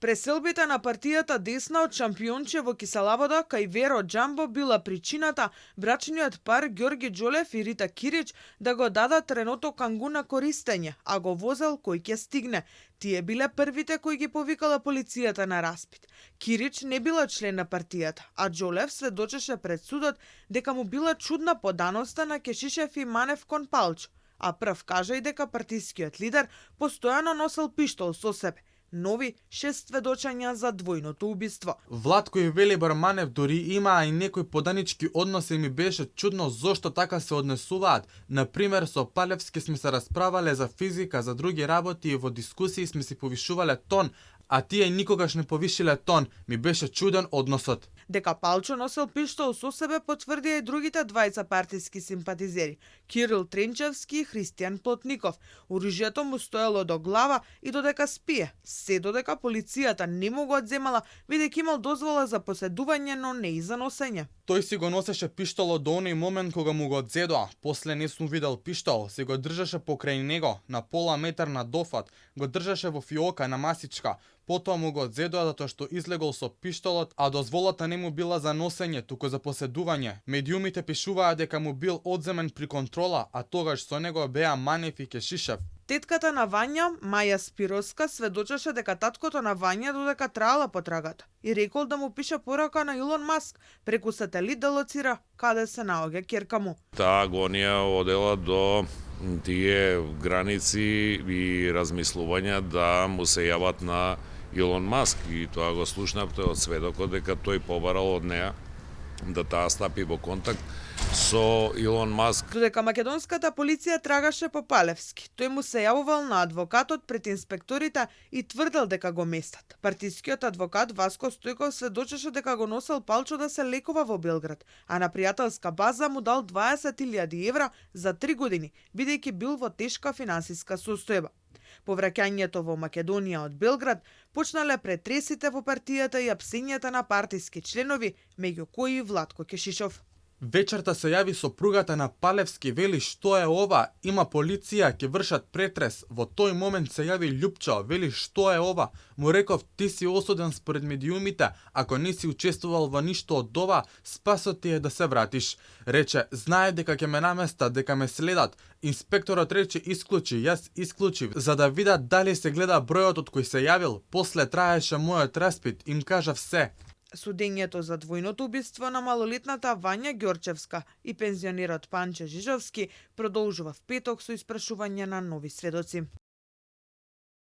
Преселбите на партијата Десна од Шампионче во Киселавода кај Веро Џамбо била причината брачниот пар Ѓорги Џолев и Рита Кирич да го дадат Реното Кангу на користење, а го возел кој ќе стигне. Тие биле првите кои ги повикала полицијата на распит. Кирич не била член на партијата, а Џолев сведочеше пред судот дека му била чудна поданоста на Кешишев и Манев кон Палчо, а прв кажа и дека партискиот лидер постојано носел пиштол со себе. Нови 6 сведочања за двојното убиство. Владко и Велибор Манев дури имаа и некои поданички односи, ми беше чудно зошто така се однесуваат. Например, со Палевски сме се расправале за физика, за други работи и во дискусии сме си повишувале тон, а тие никогаш не повишиле тон. Ми беше чуден односот. Дека Палчо носел пиштол со себе потврдија и другите двајца партиски симпатизери, Кирил Тренчевски и Христијан Плотников. Оружјето му стоело до глава и додека спие, се додека полицијата не му го одземала, бидејќи имал дозвола за поседување, но не и за носење. Тој си го носеше пиштолот до оној момент кога му го одзедоа. После не сум видел пиштол, си го држаше покрај него, на пола метар надофат, го држаше во фиока на масичка. Потоа му го одзедоа затоа што излегол со пиштолот, а дозволата не му била за носење, туку за поседување. Медиумите пишуваа дека му бил одземен при контрола, а тогаш со него беа Манев и Кешишев. Тетката на Вања, Маја Спироска, сведочеше дека таткото на Вања додека траела потрагата и рекол да му пише порака на Илон Маск преку сателит да лоцира каде се наоѓа ќерка му. Таа агонија одела до тие граници и размислувања да му се јават на Илон Маск, и тоа го слушнавте од сведокот дека тој побарал од неа да таа стапи во контакт со Илон Маск. Додека македонската полиција трагаше по Палевски, тој му се јавувал на адвокатот пред инспекторите и тврдел дека го местат. Партискиот адвокат Васко Стојков сведочеше дека го носел Палчо да се лекува во Белград, а на пријателска база му дал 20.000 евра за 3 години, бидејќи бил во тешка финансиска состојба. По враќањето во Македонија од Белград почнале претресите во партијата и апсењата на партиски членови, меѓу кои Владко Кешишов. Вечерта се јави сопругата на Палевски, вели што е ова, има полиција, ќе вршат претрес. Во тој момент се јави Љупчо, вели што е ова. Му реков, ти си осуден според медиумите, ако не си учествувал во ништо од ова, спасот ти е да се вратиш. Рече, знае дека ќе ме наместат, дека ме следат. Инспекторот рече, исклучи, јас исклучив, за да видат дали се гледа бројот од кој се јавил. После траеше мојот распит, им кажав се. Судењето за двојното убиство на малолетната Вања Ѓорчевска и пензионерот Панче Жижовски продолжува в петок со испрашување на нови сведоци.